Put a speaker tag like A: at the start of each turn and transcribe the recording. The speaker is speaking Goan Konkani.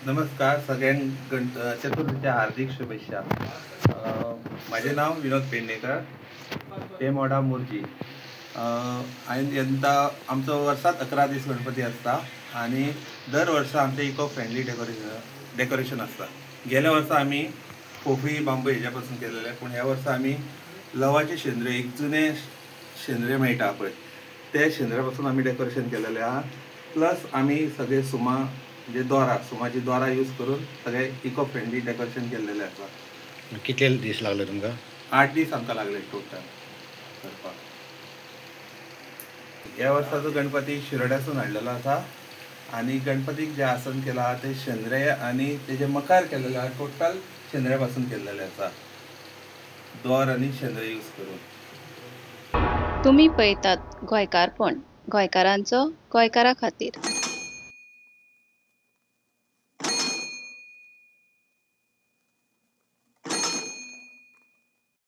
A: नमस्कार सगळ्यांक चतुर्थीच्या हार्दिक शुभेच्छा. म्हाजें नांव विनोद पेडणेकर, ते मोडा मोरजी. आनी यंदा आमचो वर्सात 11 दीस गणपती आसता आनी दर वर्सा आमचें इको फ्रेंडली डेकोरेशन आसता. गेल्या वर्सा आमी फोफी बांबू हेज्या पासून केलेले, पूण ह्या वर्सा आमी लवाचे शेंद्रे, एक जुने शेंद्रे मेळटा पळय, ते शेंद्र्या पासून आमी डेकोरेशन केलेलें आहा. प्लस आमी सगळे सुमा जे दोरा, सुमाची दोरा यूज करून सगळे इको फ्रेंडली डेकोरेशन केल्लेलें आसा.
B: कितले दीस लागले तुमकां?
A: 8 दीस आमकां लागले टोटल करपाक. ह्या वर्साचो गणपती शिरोड्यासून हाडलेलो आसा आनी गणपतीक जें आसन केलां आहा तें शेंद्रे आनी तेजें मकार केलेलें आहा टोटल शेंद्र्या पासून केल्लेलें आसा, दोर आनी शेंद्रे यूज करून.
C: तुमी पळयतात गोंयकारपण, गोंयकारांचो गोंयकारा खातीर.